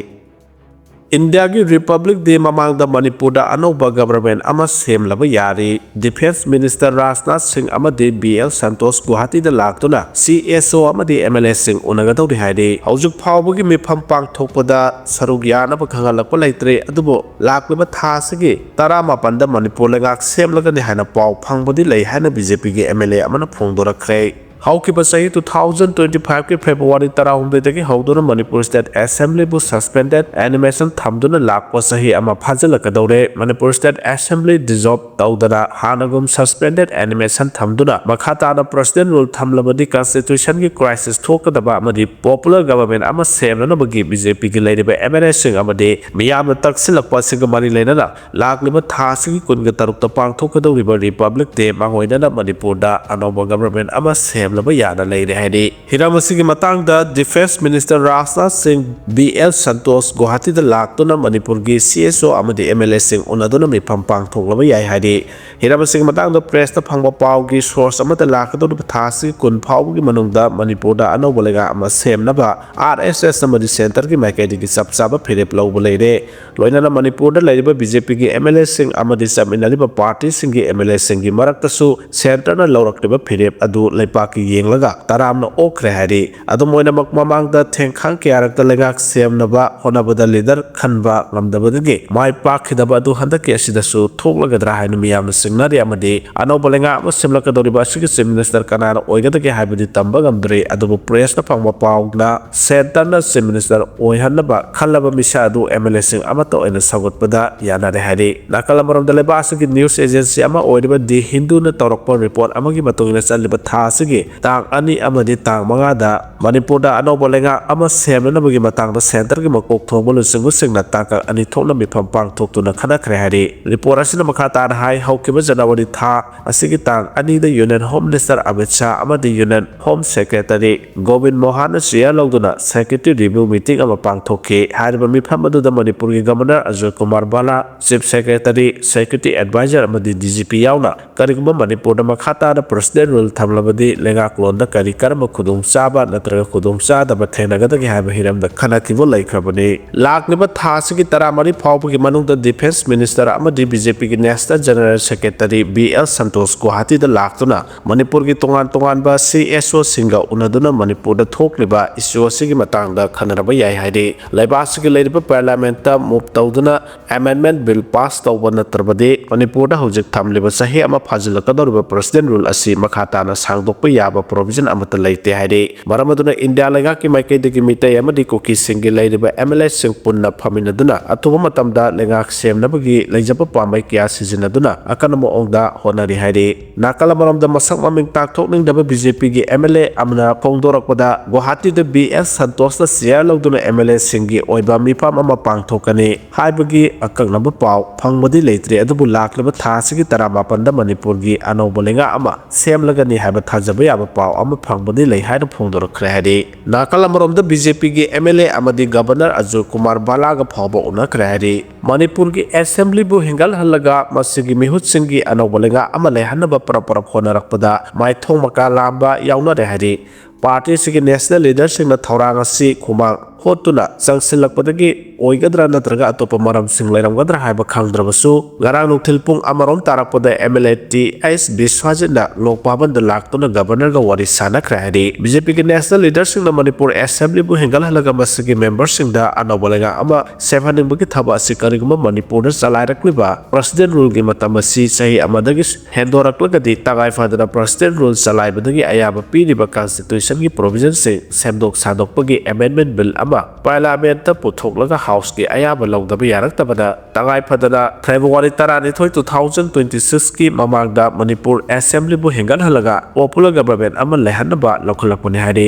ꯏꯟꯗꯤꯌꯥꯒꯤ ꯔꯤꯄꯕ꯭ꯂꯤꯛ ꯗꯦ ꯃꯃꯥꯡꯗ ꯃꯅꯤꯄꯨꯔꯗ ꯑꯅꯧꯕ ꯒꯕꯔꯃꯦꯟꯠ ꯑꯃ ꯁꯦꯝꯂꯕ ꯌꯥꯔꯤ꯫ ꯗꯤꯐꯦꯟꯁ ꯃꯤꯅꯤꯁꯇꯔ ꯔꯥꯖꯅꯥꯊ ꯁꯤꯡ ꯑꯃꯗꯤ ꯕꯤ ꯑꯦꯜ ꯁꯟꯇꯣꯁ ꯒꯨꯋꯥꯍꯥꯇꯤꯗ ꯂꯥꯛꯇꯨꯅ ꯁꯤ ꯑꯦꯁ ꯑꯣ ꯑꯃꯗꯤ ꯑꯦꯝ ꯑꯦꯜ ꯑꯦꯁꯤꯡ ꯎꯅꯒꯗꯧꯔꯤ ꯍꯥꯏꯔꯤ꯫ ꯍꯧꯖꯤꯛ ꯐꯥꯎꯕꯒꯤ ꯃꯤꯐꯝ ꯄꯥꯡꯊꯣꯛꯄꯗ ꯁꯔꯨꯛ ꯌꯥꯅꯕ ꯈꯪꯍꯜꯂꯛꯄ ꯂꯩꯇ꯭ꯔꯦ, ꯑꯗꯨꯕꯨ ꯂꯥꯛꯂꯤꯕ ꯊꯥ ꯑꯁꯤꯒꯤ ꯇꯔꯥꯃꯥꯄꯟꯗ ꯃꯅꯤꯄꯨꯔ ꯂꯩꯉꯥꯛ ꯁꯦꯝꯂꯒꯅꯤ ꯍꯥꯏꯅ ꯄꯥꯎ ꯐꯪꯕꯗꯤ ꯂꯩ ꯍꯥꯏꯅ ꯕꯤ ꯖꯦ ꯄꯤꯒꯤ ꯑꯦꯝ ꯑꯦꯜ ꯑꯦ ꯑꯃꯅ ꯐꯣꯡꯗꯣꯔꯛꯈ꯭ꯔꯦ꯫ ꯍꯧꯈꯤꯕ ꯆꯍꯤ two thousand twenty five ꯀꯤ ꯐꯦꯕ꯭ꯔꯨꯋꯥꯔꯤ ꯇꯔꯥꯍꯨꯝꯗꯣꯏꯗꯒꯤ ꯍꯧꯗꯨꯅ ꯃꯅꯤꯄꯨꯔ ꯁ꯭ꯇꯦꯠ ꯑꯦꯁꯦꯝꯕ꯭ꯂꯤꯕꯨ ꯁꯁꯄꯦꯟꯗꯦꯗ ꯑꯦꯅꯤꯃꯦꯁꯟ ꯊꯝꯗꯨꯅ ꯂꯥꯛꯄ ꯆꯍꯤ ꯑꯃ ꯐꯥꯖꯤꯜꯂꯛꯀꯗꯧꯔꯦ꯫ ꯃꯅꯤꯄꯨꯔ ꯁ꯭ꯇꯦꯠ ꯑꯦꯁꯦꯝꯕ꯭ꯂꯤ ꯗꯤꯖꯣꯜꯕ ꯇꯧꯗꯅ ꯍꯥꯟꯅꯒꯨꯝ ꯁꯁꯄꯦꯟꯗꯦꯗ ꯑꯦꯅꯤꯃꯦꯁꯟ ꯊꯝꯗꯨꯅ ꯃꯈꯥ ꯇꯥꯅ ꯄ꯭ꯔꯁꯤꯗꯦꯟ ꯔꯨꯜ ꯊꯝꯂꯕꯗꯤ ꯀꯟꯁꯇꯤꯇ꯭ꯌꯨꯁꯟꯒꯤ ꯀ꯭ꯔꯥꯏꯁꯤꯁ ꯊꯣꯛꯀꯗꯕ ꯑꯃꯗꯤ ꯄꯣꯄꯨꯂꯔ ꯒꯕꯔꯃꯦꯟ ꯑꯃ ꯁꯦꯝꯅꯅꯕꯒꯤ ꯕꯤ ꯖꯦ ꯄꯤꯒꯤ ꯂꯩꯔꯤꯕ ꯑꯦꯝ ꯑꯦꯜ ꯑꯦꯁꯤꯡ ꯑꯃꯗꯤ ꯃꯤꯌꯥꯝꯅ ꯇꯛꯁꯤꯜꯂꯛꯄ ꯑꯁꯤꯒ ꯃꯔꯤ ꯂꯩꯅꯅ ꯂꯥꯛꯂꯤꯕ ꯊꯥ ꯑꯁꯤꯒꯤ ꯀꯨꯟꯒ ꯇꯔꯨꯛꯇ ꯄꯥꯡꯊꯣꯛꯀꯗꯧꯔꯤꯕ ꯔꯤꯄꯕ꯭ꯂꯤꯛ ꯗꯦ ꯃꯥꯡꯑꯣꯏꯅꯅ ꯃꯅꯤꯄꯨꯔꯗ ꯑꯅꯧꯕ ꯒꯕꯔꯃꯦꯟ ꯑꯃ ꯁꯦꯝ ꯅꯕ ꯌꯥꯅ ꯂꯩꯔꯦ ꯍꯥꯏꯔꯤ꯫ ꯍꯤꯔꯝ ꯑꯁꯤꯒꯤ ꯃꯇꯥꯡꯗ Defence Minister ꯔꯥꯖꯅꯥꯊ ꯁꯤꯡ, ꯕꯤ ꯑꯦꯜ ꯁꯟꯇꯣꯁ ꯒꯨꯋꯥꯍꯥꯇꯤꯗ ꯂꯥꯛꯇꯨꯅ ꯃꯅꯤꯄꯨꯔꯒꯤ ꯁꯤ ꯑꯦꯁ ꯑꯣ ꯑꯃꯗꯤ ꯑꯦꯝ ꯑꯦꯜ ꯑꯦꯁꯤꯡ ꯎꯅꯗꯨꯅ ꯃꯤꯐꯝ ꯄꯥꯡꯊꯣꯛꯂꯕ ꯌꯥꯏ ꯍꯥꯏꯔꯤ꯫ ꯍꯤꯔꯝ ꯑꯁꯤꯒꯤ ꯃꯇꯥꯡꯗ press ꯇ ꯐꯪꯕ ꯄꯥꯎꯒꯤ source ꯑꯃꯠꯇ ꯂꯥꯛꯀꯗꯧꯔꯤꯕ ꯊꯥ ꯑꯁꯤꯒꯤ ꯀꯨꯟ ꯐꯥꯎꯕꯒꯤ ꯃꯅꯨꯡꯗ ꯃꯅꯤꯄꯨꯔꯗ ꯑꯅꯧꯕ ꯂꯩꯉꯥꯛ ꯑꯃ ꯁꯦꯝꯅꯕ ꯑꯥꯔ ꯑꯦꯁ ꯑꯦꯁ ꯑꯃꯗꯤ centre ꯒꯤ ꯃꯥꯏꯀꯩꯗꯒꯤ ꯆꯞ ꯆꯥꯕ ꯐꯤꯔꯦꯞ ꯂꯧꯕ ꯂꯩꯔꯦ꯫ ꯂꯣꯏꯅꯅ ꯃꯅꯤꯄꯨꯔꯗ ꯂꯩꯔꯤꯕ ꯕꯤ ꯖꯦ ꯄꯤꯒꯤ ꯑꯦꯝ ꯑꯦꯜ ꯑꯦꯁꯤꯡ ꯑꯃꯗꯤ ꯆꯠꯃꯤꯟꯅꯔꯤꯕ party ꯁꯤꯡꯒꯤ ꯑꯦꯝ ꯑꯦꯜ ꯑꯦꯁꯤꯡꯒꯤ ꯃꯔꯛꯇꯁꯨ centre ꯅ ꯂꯧꯔꯛꯂꯤꯕ ꯐꯤꯔꯦꯞ ꯑꯗꯨ ꯂꯩꯄꯥꯛꯀꯤ ꯌꯦꯡꯂꯒ ꯇꯔꯥꯝꯅ ꯑꯣꯛꯈ꯭ꯔꯦ ꯍꯥꯏꯔꯤ꯫ ꯑꯗꯨꯝ ꯑꯣꯏꯅꯃꯛ, ꯃꯃꯥꯡꯗ ꯊꯦꯡꯈꯥꯡ ꯀꯌꯥꯔꯛꯇ ꯂꯩꯉꯥꯛ ꯁꯦꯝꯅꯕ ꯍꯣꯠꯅꯕꯗ leader ꯈꯟꯕ ꯉꯝꯗꯕꯗꯒꯤ ꯃꯥꯏ ꯄꯥꯛꯈꯤꯗꯕ ꯑꯗꯨ ꯍꯟꯗꯛꯀꯤ ꯑꯁꯤꯗꯁꯨ ꯊꯣꯛꯂꯒꯗ꯭ꯔꯥ ꯍꯥꯏꯅ ꯃꯤꯌꯥꯝꯅ ꯆꯤꯡꯅꯔꯤ ꯑꯃꯗꯤ ꯑꯅꯧꯕ ꯂꯩꯉꯥꯛ ꯑꯃ ꯁꯦꯝꯂꯛꯀꯗꯧꯔꯤꯕ ꯑꯁꯤꯒꯤ Chief Minister ꯀꯅꯥꯅ ꯑꯣꯏꯒꯗꯒꯦ ꯍꯥꯏꯕꯗꯤ ꯇꯝꯕ ꯉꯝꯗ꯭ꯔꯤ꯫ ꯑꯗꯨꯕꯨ press ꯇ ꯐꯪꯕ ꯄꯥꯎꯅ centre ꯅ Chief Minister ꯑꯣꯏꯍꯟꯅꯕ ꯈꯜꯂꯕ ꯃꯤꯁꯛ ꯑꯗꯨ ꯑꯦꯝ ꯑꯦꯜ ꯑꯦꯁꯤꯡ ꯑꯃꯠꯇ ꯑꯣꯏꯅ ꯁꯧꯒꯠꯄꯗ ꯌꯥꯅꯔꯦ ꯍꯥꯏꯔꯤ꯫ ꯅꯥꯀꯜ ꯑꯃꯔꯣꯝꯗ, ꯂꯩꯕꯥꯛ ꯑꯁꯤꯒꯤ news agency ꯑꯃ ꯑꯣꯏꯔꯤꯕ The Hindu ꯅ ꯇꯧꯔꯛꯄ report ꯑꯃꯒꯤ ꯃꯇꯨꯡ ꯏꯟꯅ, ꯆꯠꯂꯤꯕ ꯊꯥ ꯑꯁꯤꯒꯤ ꯇꯥꯡ ꯑꯅꯤ ꯑꯃꯗꯤ ꯇꯥꯡ ꯃꯉꯥꯗ ꯃꯅꯤꯄꯨꯔꯗ ꯑꯅꯧꯕ ꯂꯩꯉꯥꯛ ꯑꯃ ꯁꯦꯝꯅꯅꯕꯒꯤ ꯃꯇꯥꯡꯗ centre ꯒꯤ ꯃꯀꯣꯛ ꯊꯣꯡꯕ ꯂꯨꯆꯤꯡꯕꯁꯤꯡꯅ ꯇꯥꯡꯀꯛ ꯑꯅꯤ ꯊꯣꯛꯅ ꯃꯤꯐꯝ ꯄꯥꯡꯊꯣꯛꯇꯨꯅ ꯈꯟꯅꯈ꯭ꯔꯦ ꯍꯥꯏꯔꯤ꯫ Report ꯑꯁꯤꯅ ꯃꯈꯥ ꯇꯥꯅ ꯍꯥꯏ, ꯍꯧꯈꯤꯕ ꯖꯅꯋꯥꯔꯤ ꯊꯥ ꯑꯁꯤꯒꯤ ꯇꯥꯡ ꯑꯅꯤꯗ Union Home Minister Amit Shah ꯑꯃꯗꯤ Union Home Secretary Gobin ꯃꯣꯍꯟꯅ chair ꯂꯧꯗꯨꯅ secretary review meeting ꯑꯃ ꯄꯥꯡꯊꯣꯛꯈꯤ꯫ ꯍꯥꯏꯔꯤꯕ ꯃꯤꯐꯝ ꯑꯗꯨꯗ ꯃꯅꯤꯄꯨꯔꯒꯤ Governor Ajoy Kumar ꯚꯥꯂꯥ, Chief Secretary, Security Advisor ꯑꯃꯗꯤ D G P ꯌꯥꯎꯅ ꯀꯔꯤꯒꯨꯝꯕ ꯃꯅꯤꯄꯨꯔꯗ ꯃꯈꯥ ꯇꯥꯅ President Rule ꯊꯝꯂꯕꯗꯤ ꯂꯩꯉꯥꯛꯂꯣꯟꯗ ꯀꯔꯤ ꯀꯔꯝꯕ ꯈꯨꯗꯣꯡꯆꯥꯕ ꯅꯠꯇ꯭ꯔꯒ ꯈꯨꯗꯣꯡꯆꯥꯗꯕ ꯊꯦꯡꯅꯒꯗꯒꯦ ꯍꯥꯏꯕ ꯍꯤꯔꯝꯗ ꯈꯟꯅꯈꯤꯕ ꯂꯩꯈ꯭ꯔꯕꯅꯤ꯫ ꯂꯥꯛꯂꯤꯕ ꯊꯥ ꯑꯁꯤꯒꯤ ꯇꯔꯥꯃꯔꯤ ꯐꯥꯎꯕꯒꯤ ꯃꯅꯨꯡꯗ Defence Minister ꯑꯃꯗꯤ B J P ꯒꯤ National General Secretary B L Santosh ꯒꯨꯋꯥꯍꯥꯇꯤꯗ ꯂꯥꯛꯇꯨꯅ ꯃꯅꯤꯄꯨꯔꯒꯤ ꯇꯣꯉꯥꯟ ꯇꯣꯉꯥꯟꯕ C S O ꯁꯤꯡꯒ ꯎꯅꯗꯨꯅ ꯃꯅꯤꯄꯨꯔꯗ ꯊꯣꯛꯂꯤꯕ issue ꯑꯁꯤꯒꯤ ꯃꯇꯥꯡꯗ ꯈꯟꯅꯔꯕ ꯌꯥꯏ ꯍꯥꯏꯔꯤ꯫ ꯂꯩꯕꯥꯛ ꯑꯁꯤꯒꯤ ꯂꯩꯔꯤꯕ Parliament ꯇ move ꯇꯧꯗꯨꯅ amendment bill pass ꯇꯧꯕ ꯅꯠꯇ꯭ꯔꯕꯗꯤ ꯃꯅꯤꯄꯨꯔꯗ ꯍꯧꯖꯤꯛ ꯊꯝꯂꯤꯕ ꯆꯍꯤ ꯑꯃ ꯐꯥꯖꯤꯜꯂꯛꯀꯗꯧꯔꯤꯕ President Rule ꯑꯁꯤ ꯃꯈꯥ ꯇꯥꯅ ꯁꯥꯡꯗꯣꯛꯄ ꯌꯥꯕ provision ꯑꯃꯠꯇ ꯂꯩꯇꯦ ꯍꯥꯏꯔꯤ꯫ ꯃꯔꯝ ꯑꯗꯨꯅ ꯏꯟꯗꯤꯌꯥ ꯂꯩꯉꯥꯛꯀꯤ ꯃꯥꯏꯀꯩꯗꯒꯤ ꯃꯤꯇꯩ ꯑꯃꯗꯤ ꯀꯨꯀꯤꯁꯤꯡꯒꯤ ꯂꯩꯔꯤꯕ M L A ꯁꯤꯡ ꯄꯨꯟꯅ ꯐꯝꯃꯤꯟꯅꯗꯨꯅ ꯑꯊꯨꯕ ꯃꯇꯝꯗ ꯂꯩꯉꯥꯛ ꯁꯦꯝꯅꯕꯒꯤ ꯂꯩꯖꯕ ꯄꯥꯝꯕꯩ ꯀꯌꯥ ꯁꯤꯖꯤꯟꯅꯗꯨꯅ ꯑꯀꯟꯕ ꯃꯑꯣꯡꯗ ꯍꯣꯠꯅꯔꯤ ꯍꯥꯏꯔꯤ꯫ ꯅꯥꯀꯜ ꯑꯃꯔꯣꯝꯗ, ꯃꯁꯛ ꯃꯃꯤꯡ ꯇꯥꯛꯊꯣꯛꯅꯤꯡꯗꯕ B J P ꯒꯤ M L A ꯑꯃꯅ ꯐꯣꯡꯗꯣꯔꯛꯄꯗ, ꯒꯨꯋꯥꯍꯥꯇꯤꯗ B L ꯁꯟꯇꯣꯁꯅ chair ꯂꯧꯗꯨꯅ M L A ꯁꯤꯡꯒꯤ ꯑꯣꯏꯕ ꯃꯤꯐꯝ ꯑꯃ ꯄꯥꯡꯊꯣꯛꯀꯅꯤ ꯍꯥꯏꯕꯒꯤ ꯑꯀꯛꯅꯕ ꯄꯥꯎ ꯐꯪꯕꯗꯤ ꯂꯩꯇ꯭ꯔꯤ, ꯑꯗꯨꯕꯨ ꯂꯥꯛꯂꯤꯕ ꯊꯥ ꯑꯁꯤꯒꯤ ꯇꯔꯥꯃꯥꯄꯟꯗ ꯃꯅꯤꯄꯨꯔꯒꯤ ꯑꯅꯧꯕ ꯂꯩꯉꯥꯛ ꯑꯃ ꯁꯦꯝꯂꯒꯅꯤ ꯍꯥꯏꯕ ꯊꯥꯖꯕ ꯌꯥꯕ ꯄꯥꯎ ꯑꯃ ꯐꯪꯕꯗꯤ ꯂꯩ ꯍꯥꯏꯅ ꯐꯣꯡꯗꯣꯔꯛꯈ꯭ꯔꯦ ꯍꯥꯏꯔꯤ꯫ ꯅꯥꯀꯜ ꯑꯃꯔꯣꯝꯗ ꯕꯤ ꯖꯦ ꯄꯤꯒꯤ ꯑꯦꯝ ꯑꯦꯜ ꯑꯦ ꯑꯃꯗꯤ ꯒꯕꯔꯅꯔ ꯑꯖꯣꯏ ꯀꯨꯃꯥꯔ ꯕꯥꯂꯥꯒ ꯐꯥꯎꯕ ꯎꯅꯈ꯭ꯔꯦ ꯍꯥꯏꯔꯤ꯫ ꯃꯅꯤꯄꯨꯔꯒꯤ ꯑꯦꯁꯦꯝꯕ꯭ꯂꯤꯕꯨ ꯍꯤꯡꯒꯠꯍꯜꯂꯒ ꯃꯁꯤꯒꯤ ꯃꯤꯍꯨꯠꯁꯤꯡꯒꯤ ꯑꯅꯧꯕ ꯂꯩꯉꯥꯛ ꯑꯃ ꯂꯩꯍꯟꯅꯕ ꯄꯔꯞ ꯄꯔꯞ ꯍꯣꯠꯅꯔꯛꯄꯗ ꯃꯥꯏꯊꯣꯡ ꯃꯀꯥ ꯂꯥꯝꯕ ꯌꯥꯎꯅꯔꯦ ꯍꯥꯏꯔꯤ꯫ ꯄꯥꯔꯇꯤ ꯑꯁꯤꯒꯤ ꯅꯦꯁꯅꯦꯜ ꯂꯤꯗꯔꯁꯤꯡꯅ ꯊꯧꯔꯥꯡ ꯑꯁꯤ ꯈꯨꯃꯥꯡ ꯍꯣꯠꯇꯨꯅ ꯆꯪꯁꯤꯜꯂꯛꯄꯗꯒꯤ ꯑꯣꯏꯒꯗ꯭ꯔꯥ ꯅꯠꯇ꯭ꯔꯒ ꯑꯇꯣꯞꯄ ꯃꯔꯝꯁꯤꯡ ꯂꯩꯔꯝꯒꯗ꯭ꯔꯥ ꯍꯥꯏꯕ ꯈꯪꯗ꯭ꯔꯕꯁꯨ, ꯉꯔꯥꯡ ꯅꯨꯡꯊꯤꯜ ꯄꯨꯡ ꯑꯃꯔꯣꯝ ꯇꯥꯔꯛꯄꯗ M L A T H ꯕꯤꯁ꯭ꯋꯥꯖꯤꯠꯅ ꯂꯣꯛ ꯚꯕꯟꯗ ꯂꯥꯛꯇꯨꯅ ꯒꯕꯔꯅꯔꯒ ꯋꯥꯔꯤ ꯁꯥꯟꯅꯈ꯭ꯔꯦ ꯍꯥꯏꯔꯤ꯫ ꯕꯤ ꯖꯦ ꯄꯤꯒꯤ ꯅꯦꯁꯅꯦꯜ ꯂꯤꯗꯔꯁꯤꯡꯅ ꯃꯅꯤꯄꯨꯔ ꯑꯦꯁꯦꯝꯕ꯭ꯂꯤꯕꯨ ꯍꯤꯡꯒꯠꯍꯜꯂꯒ ꯃꯁꯤꯒꯤ ꯃꯦꯝꯕꯔꯁꯤꯡꯗ ꯑꯅꯧꯕ ꯂꯩꯉꯥꯛ ꯑꯃ ꯁꯦꯝꯍꯟꯅꯤꯡꯕꯒꯤ ꯊꯕꯛ ꯑꯁꯤ ꯀꯔꯤꯒꯨꯝꯕ ꯃꯅꯤꯄꯨꯔꯗ ꯆꯂꯥꯏꯔꯛꯂꯤꯕ ꯄ꯭ꯔꯁꯤꯗꯦꯟ ꯔꯨꯜꯒꯤ ꯃꯇꯝ ꯑꯁꯤ ꯆꯍꯤ ꯑꯃꯗꯒꯤ ꯍꯦꯟꯗꯣꯔꯛꯂꯒꯗꯤ ꯇꯉꯥꯏ ꯐꯗꯅ ꯄ꯭ꯔꯁꯤꯗꯦꯟ ꯔꯨꯜ ꯆꯂꯥꯏꯕꯗꯒꯤ ꯑꯌꯥꯕ ꯄꯤꯔꯤꯕ ꯀꯟꯁꯇꯤꯇ꯭ꯌꯨꯁꯟꯒꯤ ꯄ꯭ꯔꯣꯚꯤꯖꯟꯁꯤꯡ ꯁꯦꯝꯗꯣꯛ ꯁꯥꯗꯣꯛꯄꯒꯤ ꯑꯦꯃꯦꯟꯗꯃꯦꯟ ꯕꯤꯜ ꯑꯃ ꯄꯥꯔꯂꯤꯌꯥꯃꯦꯟꯠꯇ ꯄꯨꯊꯣꯛꯂꯒ ꯍꯥꯎꯁꯀꯤ ꯑꯌꯥꯕ ꯂꯧꯗꯕ ꯌꯥꯔꯛꯇꯕꯅ ꯇꯉꯥꯏ ꯐꯗꯅ ꯐꯦꯕ꯭ꯔꯨꯋꯥꯔꯤ ꯇꯔꯥꯅꯤꯊꯣꯏ, two thousand twenty six ꯀꯤ ꯃꯃꯥꯡꯗ ꯃꯅꯤꯄꯨꯔ ꯑꯦꯁꯦꯝꯕ꯭ꯂꯤꯕꯨ ꯍꯤꯡꯒꯠꯍꯜꯂꯒ ꯄꯣꯄꯨꯂꯔ ꯒꯕꯔꯃꯦꯟꯠ ꯑꯃ ꯂꯩꯍꯟꯅꯕ ꯂꯧꯈꯠꯂꯛꯄꯅꯤ ꯍꯥꯏꯔꯤ꯫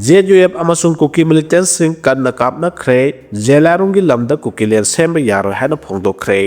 ꯖꯦꯠ ꯌꯨ ꯑꯦꯐ ꯑꯃꯁꯨꯡ ꯀꯨꯀꯤ ꯃꯤꯂꯤꯇꯦꯟꯠꯁꯤꯡ ꯀꯟꯅ ꯀꯥꯞꯅꯈ꯭ꯔꯦ꯫ ꯖꯦꯂꯤꯌꯥꯡꯔꯣꯡꯒꯤ ꯂꯝꯗ ꯀꯨꯀꯤꯂꯦꯟ ꯁꯦꯝꯕ ꯌꯥꯔꯣꯏ ꯍꯥꯏꯅ ꯐꯣꯡꯗꯣꯛꯈ꯭ꯔꯦ꯫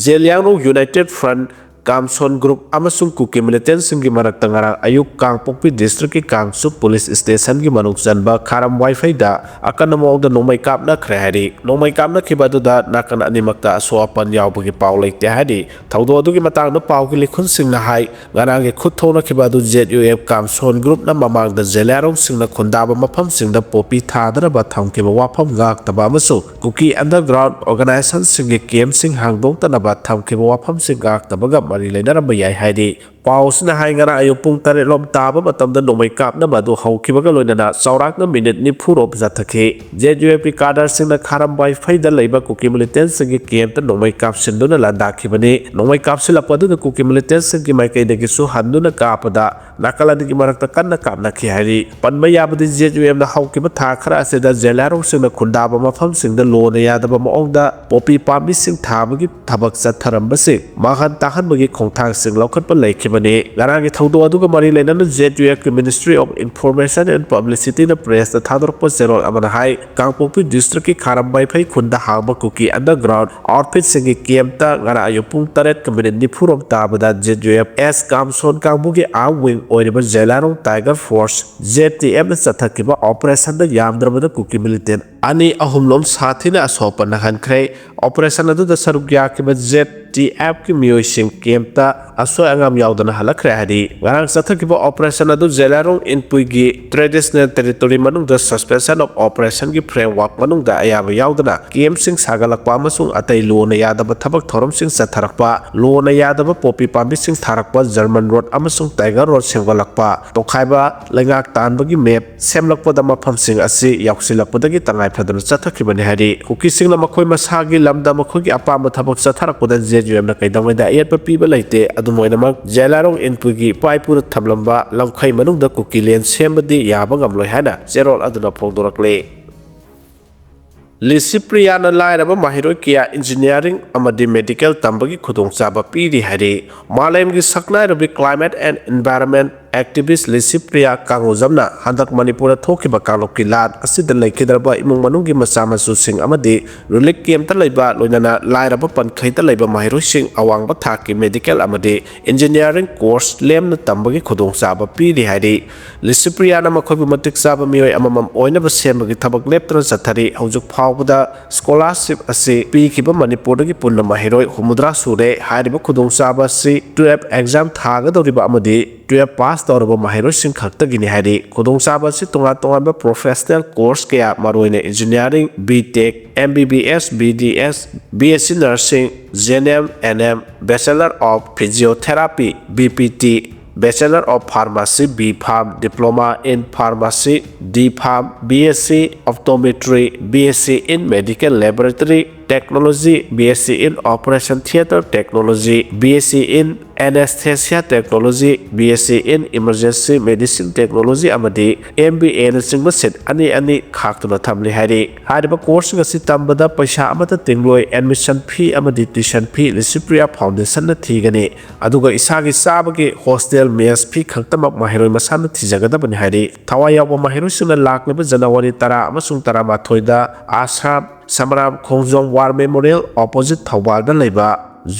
ꯖꯦꯂꯤꯌꯥꯡꯔꯣꯡ ꯌꯨꯅꯥꯏꯇꯦꯗ ꯐ꯭ꯔꯟꯠ, ꯀꯥꯝꯁꯣꯟ ꯒ꯭ꯔꯨꯞ ꯑꯃꯁꯨꯡ ꯀꯨꯀꯤ ꯃꯤꯂꯤꯇꯦꯟꯠꯁꯤꯡꯒꯤ ꯃꯔꯛꯇ ꯉꯔꯥꯡ ꯑꯌꯨꯛ ꯀꯥꯡꯄꯣꯛꯄꯤ ꯗꯤꯁꯇ꯭ꯔꯤꯛꯀꯤ ꯀꯥꯡꯆꯨꯞ ꯄꯨꯂꯤꯁ ꯁ꯭ꯇꯦꯁꯟꯒꯤ ꯃꯅꯨꯡ ꯆꯟꯕ ꯈꯥꯔꯝ ꯋꯥꯏꯐꯩꯗ ꯑꯀꯟꯕ ꯃꯑꯣꯡꯗ ꯅꯣꯡꯃꯩ ꯀꯥꯞꯅꯈ꯭ꯔꯦ ꯍꯥꯏꯔꯤ꯫ ꯅꯣꯡꯃꯩ ꯀꯥꯞꯅꯈꯤꯕ ꯑꯗꯨꯗ ꯅꯥꯀꯟ ꯑꯅꯤꯃꯛꯇ ꯑꯁꯣꯛ ꯑꯄꯟ ꯌꯥꯎꯕꯒꯤ ꯄꯥꯎ ꯂꯩꯇꯦ ꯍꯥꯏꯔꯤ꯫ ꯊꯧꯗꯣꯛ ꯑꯗꯨꯒꯤ ꯃꯇꯥꯡꯗ ꯄꯥꯎꯒꯤ ꯂꯤꯈꯨꯟꯁꯤꯡꯅ ꯍꯥꯏ, ꯉꯔꯥꯡꯒꯤ ꯈꯨꯠ ꯊꯣꯛꯅꯈꯤꯕ ꯑꯗꯨ ꯖꯦꯠ ꯌꯨ ꯑꯦꯐ ꯀꯥꯝꯁꯣꯟ ꯒ꯭ꯔꯨꯞꯅ ꯃꯃꯥꯡꯗ ꯖꯦꯂꯤꯌꯥꯡꯔꯣꯡꯁꯤꯡꯅ ꯈꯨꯟꯗꯥꯕ ꯃꯐꯝꯁꯤꯡꯗ ꯄꯣꯄꯤ ꯊꯥꯗꯅꯕ ꯊꯝꯈꯤꯕ ꯋꯥꯐꯝ ꯉꯥꯛꯇꯕ ꯑꯃꯁꯨꯡ ꯀꯨꯀꯤ ꯑꯟꯗꯔꯒ꯭ꯔꯥꯎꯟꯗ ꯑꯣꯔꯒꯅꯥꯏꯖꯦꯁꯟꯁꯤꯡꯒꯤ ꯀꯦꯝꯞꯁꯤꯡ ꯍꯥꯡꯗꯣꯛꯇꯅꯕ ꯊꯝꯈꯤꯕ ꯋꯥꯐꯝꯁꯤꯡ ꯉꯥꯛꯇꯕꯒ ꯃꯔꯤ ꯂꯩꯅꯔꯝꯕ ꯌꯥꯏ ꯍꯥꯏꯔꯤ꯫ ꯄꯥꯎ ꯑꯁꯤꯅ ꯍꯥꯏ, ꯉꯔꯥꯡ ꯑꯌꯨꯛ ꯄꯨꯡ ꯇꯔꯦꯠ ꯂꯣꯝ ꯇꯥꯕ ꯃꯇꯝꯗ ꯅꯣꯡꯃꯩ ꯀꯥꯞꯅꯕ ꯑꯗꯨ ꯍꯧꯈꯤꯕꯒ ꯂꯣꯏꯅꯅ ꯆꯥꯎꯔꯥꯛꯅ ꯃꯤꯅꯤꯠ ꯅꯤꯐꯨ ꯔꯣꯝ ꯆꯠꯊꯈꯤ꯫ ꯖꯦꯠ ꯌꯨ ꯑꯦꯐꯀꯤ ꯀꯥꯗꯔꯁꯤꯡꯅ ꯈꯥꯔꯝ ꯋꯥꯏꯐꯩꯗ ꯂꯩꯕ ꯀꯨꯀꯤ ꯃꯤꯂꯤꯇꯦꯟꯠꯁꯤꯡꯒꯤ ꯀꯦꯝꯞꯇ ꯅꯣꯡꯃꯩ ꯀꯥꯞꯁꯤꯟꯗꯨꯅ ꯂꯥꯟꯗꯥꯈꯤꯕꯅꯤ꯫ ꯅꯣꯡꯃꯩ ꯀꯥꯞꯁꯤꯜꯂꯛꯄ ꯑꯗꯨꯗ ꯀꯨꯀꯤ ꯃꯤꯂꯤꯇꯦꯟꯠꯁꯤꯡꯒꯤ ꯃꯥꯏꯀꯩꯗꯒꯤꯁꯨ ꯍꯟꯗꯨꯅ ꯀꯥꯞꯄꯗ ꯅꯥꯀꯜ ꯑꯅꯤꯒꯤ ꯃꯔꯛꯇ ꯀꯟꯅ ꯀꯥꯞꯅꯈꯤ ꯍꯥꯏꯔꯤ꯫ ꯄꯟꯕ ꯌꯥꯕꯗꯤ, ꯖꯦꯠ ꯌꯨ ꯑꯦꯐꯅ ꯍꯧꯈꯤꯕ ꯊꯥ ꯈꯔ ꯑꯁꯤꯗ ꯖꯦꯂꯤꯌꯥꯡꯔꯣꯡꯁꯤꯡꯅ ꯈꯨꯟꯗꯥꯕ ꯃꯐꯝꯁꯤꯡꯗ ꯂꯣꯅ ꯌꯥꯗꯕ ꯃꯑꯣꯡꯗ ꯄꯣꯄꯤ ꯄꯥꯝꯕꯤꯁꯤꯡ ꯊꯥꯕꯒꯤ ꯊꯕꯛ ꯆꯠꯊꯔꯝꯕꯁꯤꯡ ꯃꯥꯡꯍꯟ ꯇꯥꯛꯍꯟꯕꯒꯤ ꯈꯣꯡꯊꯥꯡꯁꯤꯡ ꯂꯧꯈꯠꯄ ꯂꯩꯈꯤꯕ ꯕꯅꯤ꯫ ꯉꯔꯥꯡꯒꯤ ꯊꯧꯗꯣꯛ ꯑꯗꯨꯒ ꯃꯔꯤ ꯂꯩꯅꯅ Z U F ꯀꯤ Ministry of Information and Publicity ꯅ press ꯇ ꯊꯥꯗꯣꯔꯛꯄ ꯆꯦꯔꯣꯜ ꯑꯃꯅ ꯍꯥꯏ, ꯀꯥꯡꯄꯣꯛꯄꯤ district ꯀꯤ ꯈꯥꯔꯝ ꯃꯥꯏꯐꯩ ꯈꯨꯟꯗ ꯍꯥꯡꯕ ꯀꯨꯀꯤ underground outfit ꯁꯤꯡꯒꯤ camp ꯇ ꯉꯔꯥꯡ ꯑꯌꯨꯛ ꯄꯨꯡ ꯇꯔꯦꯠꯀ minute ꯅꯤꯐꯨ ꯔꯣꯝ ꯇꯥꯕꯗ Z U F S ꯀꯥꯝꯁꯣꯟ ꯀꯥꯡꯕꯨꯒꯤ arm wing ꯑꯣꯏꯔꯤꯕ ꯖꯦꯂꯥꯔꯣꯡ Tiger Force, Z T F ꯅ ꯆꯠꯊꯈꯤꯕ operation ꯗ ꯌꯥꯝꯗ꯭ꯔꯕꯗ ꯀꯨꯀꯤ militant ꯑꯅꯤ ꯑꯍꯨꯝ ꯂꯣꯝ ꯁꯥꯊꯤꯅ ꯑꯁꯣꯛꯄ ꯅꯪꯍꯟꯈ꯭ꯔꯦ꯫ Operation ꯑꯗꯨꯗ ꯁꯔꯨꯛ ꯌꯥꯈꯤꯕ Z T F ꯀꯤ ꯃꯤꯑꯣꯏꯁꯤꯡ camp ꯇ ꯑꯁꯣꯏ ꯑꯉꯥꯝ ꯌꯥꯎꯗꯅ ꯍꯜꯂꯛꯈ꯭ꯔꯦ ꯍꯥꯏꯔꯤ꯫ ꯉꯔꯥꯡ ꯆꯠꯊꯈꯤꯕ operation ꯑꯗꯨ ꯖꯦꯂꯥꯔꯣꯡ ꯏꯟꯄꯨꯏꯒꯤ traditional territory ꯃꯅꯨꯡꯗ suspension of operation ꯒꯤ framework ꯃꯅꯨꯡꯗ ꯑꯌꯥꯕ ꯌꯥꯎꯗꯅ camp ꯁꯤꯡ ꯁꯥꯒꯠꯂꯛꯄ ꯑꯃꯁꯨꯡ ꯑꯇꯩ ꯂꯨꯅ ꯌꯥꯗꯕ ꯊꯕꯛ ꯊꯧꯔꯝꯁꯤꯡ ꯆꯠꯊꯔꯛꯄ, ꯂꯨꯅ ꯌꯥꯗꯕ poppy ꯄꯥꯝꯕꯤꯁꯤꯡ ꯊꯥꯔꯛꯄ, German road ꯑꯃꯁꯨꯡ Tiger road ꯁꯦꯝꯒꯠꯂꯛꯄ, ꯇꯣꯈꯥꯏꯕ ꯂꯩꯉꯥꯛ ꯇꯥꯟꯕꯒꯤ map ꯁꯦꯝꯂꯛꯄꯗ ꯃꯐꯝꯁꯤꯡ ꯑꯁꯤ ꯌꯥꯎꯁꯤꯜꯂꯛꯄꯗꯒꯤ ꯇꯉꯥꯏ ꯐꯗꯅ ꯆꯠꯊꯈꯤꯕꯅꯤ ꯍꯥꯏꯔꯤ꯫ ꯀꯨꯀꯤꯁꯤꯡꯅ ꯃꯈꯣꯏ ꯃꯁꯥꯒꯤ ꯂꯝꯗ ꯃꯈꯣꯏꯒꯤ ꯑꯄꯥꯝꯕ ꯊꯕꯛ ꯆꯠꯊꯔꯛꯄꯗ Z U F ꯅ ꯀꯩꯗꯧꯉꯩꯗ ꯑꯌꯦꯠꯄ ꯄꯤꯕ ꯂꯩꯇꯦ꯫ ꯑꯗꯨꯝ ꯑꯣꯏꯅꯃꯛ, ꯖꯦꯂꯥꯔꯣꯡ ꯏꯟꯄꯨꯏꯒꯤ ꯏꯄꯥ ꯏꯄꯨꯅ ꯊꯝꯂꯝꯕ ꯂꯝꯈꯩ ꯃꯅꯨꯡꯗ ꯀꯨꯀꯤ land ꯁꯦꯝꯕꯗꯤ ꯌꯥꯕ ꯉꯝꯂꯣꯏ ꯍꯥꯏꯅ ꯆꯦꯔꯣꯜ ꯑꯗꯨꯅ ꯐꯣꯡꯗꯣꯔꯛꯂꯤ꯫ ꯂꯤꯁꯤꯄ꯭ꯔꯤꯌꯥꯅ ꯂꯥꯏꯔꯕ ꯃꯍꯩꯔꯣꯏ ꯀꯌꯥ engineering ꯑꯃꯗꯤ medical ꯇꯝꯕꯒꯤ ꯈꯨꯗꯣꯡꯆꯥꯕ ꯄꯤꯔꯤ ꯍꯥꯏꯔꯤ꯫ ꯃꯥꯂꯦꯝꯒꯤ ꯁꯛꯅꯥꯏꯔꯕꯤ climate and environment activist Licypriya ꯀꯥꯡꯉꯨꯖꯝꯅ ꯍꯟꯗꯛ ꯃꯅꯤꯄꯨꯔꯗ ꯊꯣꯛꯈꯤꯕ ꯀꯥꯡꯂꯨꯞꯀꯤ ꯂꯥꯟ ꯑꯁꯤꯗ ꯂꯩꯈꯤꯗ꯭ꯔꯕ ꯏꯃꯨꯡ ꯃꯅꯨꯡꯒꯤ ꯃꯆꯥ ꯃꯁꯨꯁꯤꯡ ꯑꯃꯗꯤ relief camp ꯇ ꯂꯩꯕ, ꯂꯣꯏꯅꯅ ꯂꯥꯏꯔꯕ ꯄꯟꯈꯩꯗ ꯂꯩꯕ ꯃꯍꯩꯔꯣꯏꯁꯤꯡ ꯑꯋꯥꯡꯕ ꯊꯥꯛꯀꯤ medical ꯑꯃꯗꯤ engineering course ꯂꯦꯝꯅ ꯇꯝꯕꯒꯤ ꯈꯨꯗꯣꯡꯆꯥꯕ ꯄꯤꯔꯤ ꯍꯥꯏꯔꯤ꯫ ꯂꯤꯁꯤꯄ꯭ꯔꯤꯌꯥꯅ ꯃꯈꯣꯏꯕꯨ ꯃꯇꯤꯛ ꯆꯥꯕ ꯃꯤꯑꯣꯏ ꯑꯃꯃꯝ ꯑꯣꯏꯅꯕ ꯁꯦꯝꯕꯒꯤ ꯊꯕꯛ ꯂꯦꯞꯇꯅ ꯆꯠꯊꯔꯤ꯫ ꯍꯧꯖꯤꯛ ꯐꯥꯎꯕꯗ scholarship ꯑꯁꯤ ꯄꯤꯈꯤꯕ ꯃꯅꯤꯄꯨꯔꯗꯒꯤ ꯄꯨꯟꯅ ꯃꯍꯩꯔꯣꯏ ꯍꯨꯝꯐꯨꯇꯔꯥ ꯁꯨꯔꯦ꯫ ꯍꯥꯏꯔꯤꯕ ꯈꯨꯗꯣꯡꯆꯥꯕ ꯑꯁꯤ twelve exam ꯊꯥꯒꯗꯧꯔꯤꯕ ꯑꯃꯗꯤ twelve pass ꯇꯧꯔꯕ ꯃꯍꯩꯔꯣꯏꯁꯤꯡ ꯈꯛꯇꯒꯤꯅꯤ ꯍꯥꯏꯔꯤ꯫ ꯈꯨꯗꯣꯡꯆꯥꯕ ꯑꯁꯤ ꯇꯣꯉꯥꯟ ꯇꯣꯉꯥꯟꯕ professional course ꯀꯌꯥ, ꯃꯔꯨꯑꯣꯏꯅ engineering, B Tech, M B B S, B D S, B S C nursing, G N M, N M, Bachelor of Physiotherapy, B P T, Bachelor of Pharmacy, B Pharm, Diploma in Pharmacy, D Pharm, B S C Optometry, B S C in Medical Laboratory Technology, B S c in Operation Theatre Technology, B S c in Anesthesia Technology, B S c in Emergency Medicine Technology ꯑꯃꯗꯤ M B A ꯅꯆꯤꯡꯕ seat ꯑꯅꯤ ꯑꯅꯤ ꯈꯥꯛꯇꯨꯅ ꯊꯝꯂꯤ ꯍꯥꯏꯔꯤ꯫ ꯍꯥꯏꯔꯤꯕ courseꯁꯤꯡ ꯑꯁꯤ ꯇꯝꯕꯗ ꯄꯩꯁꯥ ꯑꯃꯠꯇ ꯇꯤꯡꯂꯣꯏ, admission fee ꯑꯃꯗꯤ tuition fee ꯂꯤꯁꯤꯄ꯭ꯔꯤꯌꯥ Foundationꯅ ꯊꯤꯒꯅꯤ꯫ ꯑꯗꯨꯒ ꯏꯁꯥꯒꯤ ꯆꯥꯕꯒꯤ hostel mess fee ꯈꯛꯇꯃꯛ ꯃꯍꯩꯔꯣꯏ ꯃꯁꯥꯅ ꯊꯤꯖꯒꯗꯕꯅꯤ ꯍꯥꯏꯔꯤ꯫ ꯊꯋꯥꯏ ꯌꯥꯎꯕ ꯃꯍꯩꯔꯣꯏꯁꯤꯡꯅ ꯂꯥꯛꯂꯤꯕ January ꯇꯔꯥ ꯑꯃꯁꯨꯡ ꯇꯔꯥꯃꯥꯊꯣꯏꯗ ꯑꯁꯥꯝ, ꯁꯃꯔꯥꯝ, ꯈꯣꯡꯖꯣꯝ War Memorial opposite ꯊꯧꯕꯥꯜꯗ ꯂꯩꯕ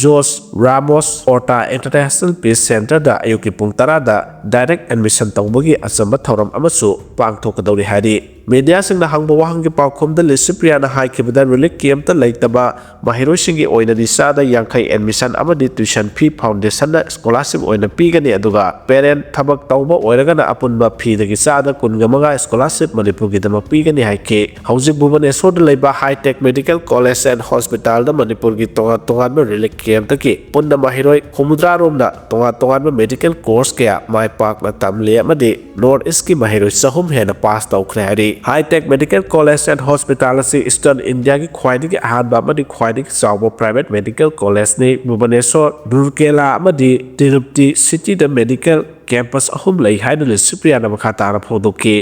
ꯖꯣꯁ ꯔꯥꯃꯣꯁ ꯍꯣꯔꯇꯥ International Peace Centreꯗ ꯑꯌꯨꯛꯀꯤ ꯄꯨꯡ ꯇꯔꯥꯗ direct admission ꯇꯧꯕꯒꯤ ꯑꯆꯝꯕ ꯊꯧꯔꯝ ꯑꯃꯁꯨ ꯄꯥꯡꯊꯣꯛꯀꯗꯧꯔꯤ ꯍꯥꯏꯔꯤ꯫ Mediaꯁꯤꯡꯅ ꯍꯪꯕ ꯋꯥꯍꯪꯒꯤ ꯄꯥꯎꯈꯨꯝꯗ ꯂꯤꯁꯤꯄ꯭ꯔꯤꯌꯥꯅ ꯍꯥꯏꯈꯤꯕꯗ relief campꯇ ꯂꯩꯇꯕ ꯃꯍꯩꯔꯣꯏꯁꯤꯡꯒꯤ ꯑꯣꯏꯅꯗꯤ ꯆꯥꯗ ꯌꯥꯡꯈꯩ admission ꯑꯃꯗꯤ tuition fee Foundationꯅ scholarship ꯑꯣꯏꯅ ꯄꯤꯒꯅꯤ, ꯑꯗꯨꯒ parent ꯊꯕꯛ ꯇꯧꯕ ꯑꯣꯏꯔꯒꯅ ꯑꯄꯨꯟꯕ feeꯗꯒꯤ ꯆꯥꯗ ꯀꯨꯟꯒ ꯃꯉꯥ scholarship ꯃꯅꯤꯄꯨꯔꯒꯤꯗꯃꯛ ꯄꯤꯒꯅꯤ ꯍꯥꯏꯈꯤ꯫ ꯍꯧꯖꯤꯛ ꯚꯨꯕꯅꯦꯁꯣꯔꯗ ꯂꯩꯕ High Tech Medical College and Hospitalꯗ ꯃꯅꯤꯄꯨꯔꯒꯤ ꯇꯣꯉꯥꯟ ꯇꯣꯉꯥꯟꯕ relief campꯇꯒꯤ ꯄꯨꯟꯅ ꯃꯍꯩꯔꯣꯏ ꯍꯨꯝꯐꯨꯇꯔꯥ ꯔꯣꯝꯅ ꯇꯣꯉꯥꯟ ꯇꯣꯉꯥꯟꯕ medical course ꯀꯌꯥ ꯃꯥꯏ ꯄꯥꯛꯅ ꯇꯝꯂꯤ ꯑꯃꯗꯤ North Eastꯀꯤ ꯃꯍꯩꯔꯣꯏ ꯆꯍꯨꯝ ꯍꯦꯟꯅ pass ꯇꯧꯈ꯭ꯔꯦ ꯍꯥꯏꯔꯤ꯫ High Tech Medical College and Hospital ꯑꯁꯤ Eastern Indiaꯒꯤ ꯈ꯭ꯋꯥꯏꯗꯒꯤ ꯑꯍꯥꯟꯕ ꯑꯃꯗꯤ ꯈ꯭ꯋꯥꯏꯗꯒꯤ ꯆꯥꯎꯕ private medical collegeꯅꯤ꯫ ꯚꯨꯕꯅꯦꯁꯣꯔ, ꯔꯨꯔꯀꯦꯂꯥ ꯑꯃꯗꯤ ꯇꯤꯔꯨꯄꯇꯤ cityꯗ medical campus ꯑꯍꯨꯝ ꯂꯩ ꯍꯥꯏꯅ ꯂꯤꯁꯤꯄ꯭ꯔꯤꯌꯥꯅ ꯃꯈꯥ ꯇꯥꯅ ꯐꯣꯡꯗꯣꯛꯈꯤ꯫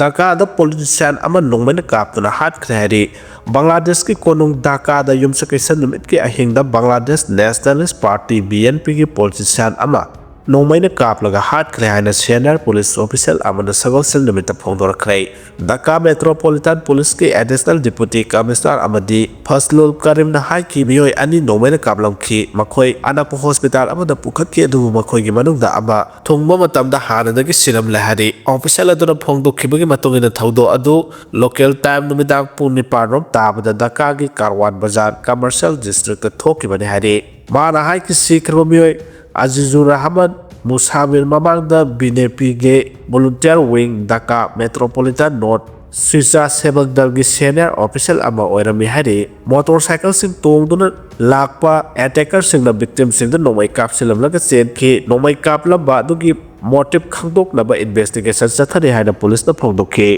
ꯙꯥꯀꯥꯗ politician ꯑꯃ ꯅꯣꯡꯃꯩꯅ ꯀꯥꯞꯇꯨꯅ ꯍꯥꯠꯈ꯭ꯔꯦ ꯍꯥꯏꯔꯤ꯫ ꯕꯪꯒ꯭ꯂꯥꯗꯦꯁꯀꯤ ꯀꯣꯅꯨꯡ ꯙꯥꯀꯥꯗ ꯌꯨꯝꯁꯀꯩꯁ ꯅꯨꯃꯤꯠꯀꯤ ꯑꯍꯤꯡꯗ Bangladesh Nationalist Party, B N P ꯒꯤ politician ꯑꯃ ꯅꯣꯡꯃꯩꯅ ꯀꯥꯞꯂꯒ ꯍꯥꯠꯈ꯭ꯔꯦ ꯍꯥꯏꯅ senior police official ꯑꯃꯅ ꯁꯒꯣꯜꯁꯦꯜ ꯅꯨꯃꯤꯠꯇ ꯐꯣꯡꯗꯣꯔꯛꯈ꯭ꯔꯦ꯫ Dhaka Metropolitan Policeꯀꯤ Additional Deputy Commissioner ꯑꯃꯗꯤ ꯐꯖꯂꯨꯜ ꯀꯔꯤꯝꯅ ꯍꯥꯏꯈꯤ, ꯃꯤꯑꯣꯏ ꯑꯅꯤ ꯅꯣꯡꯃꯩꯅ ꯀꯥꯞꯂꯝꯈꯤ, ꯃꯈꯣꯏ ꯑꯅꯛꯄ hospital ꯑꯃꯗ ꯄꯨꯈꯠꯈꯤ, ꯑꯗꯨꯕꯨ ꯃꯈꯣꯏꯒꯤ ꯃꯅꯨꯡꯗ ꯑꯃ ꯊꯨꯡꯕ ꯃꯇꯝꯗ ꯍꯥꯟꯅꯗꯒꯤ ꯁꯤꯔꯝꯂꯦ ꯍꯥꯏꯔꯤ꯫ Official ꯑꯗꯨꯅ ꯐꯣꯡꯗꯣꯛꯈꯤꯕꯒꯤ ꯃꯇꯨꯡ ꯏꯟꯅ ꯊꯧꯗꯣꯛ ꯑꯗꯨ local time ꯅꯨꯃꯤꯗꯥꯡ ꯄꯨꯡ ꯅꯤꯄꯥꯟ ꯔꯣꯝ ꯇꯥꯕꯗ ꯙꯥꯀꯥꯒꯤ ꯀꯥꯔꯋꯥꯟ ꯕꯖꯥꯔ commercial districtꯇ ꯊꯣꯛꯈꯤꯕꯅꯤ ꯍꯥꯏꯔꯤ꯫ ꯃꯥꯅ ꯍꯥꯏꯈꯤ, ꯁꯤꯈ꯭ꯔꯕ ꯃꯤꯑꯣꯏ ꯑꯖꯤꯖꯨꯔ ꯔꯍꯃꯟ ꯃꯨꯁꯥꯕꯤꯔ ꯃꯃꯥꯡꯗ B N P ꯒꯤ volunteer wing Dhaka Metropolitan North Swechhasevak Dalꯒꯤ senior official ꯑꯃ ꯑꯣꯏꯔꯝꯃꯤ ꯍꯥꯏꯔꯤ꯫ Motorcycleꯁꯤꯡ ꯇꯣꯡꯗꯨꯅ ꯂꯥꯛꯄ attackerꯁꯤꯡꯅ victimꯁꯤꯡꯗ ꯅꯣꯡꯃꯩ ꯀꯥꯞꯁꯤꯜꯂꯝꯂꯒ ꯆꯦꯟꯈꯤ꯫ ꯅꯣꯡꯃꯩ ꯀꯥꯞꯂꯝꯕ ꯑꯗꯨꯒꯤ motive ꯈꯪꯗꯣꯛꯅꯕ investigation ꯆꯠꯊꯔꯤ ꯍꯥꯏꯅ policeꯅ ꯐꯣꯡꯗꯣꯛꯈꯤ꯫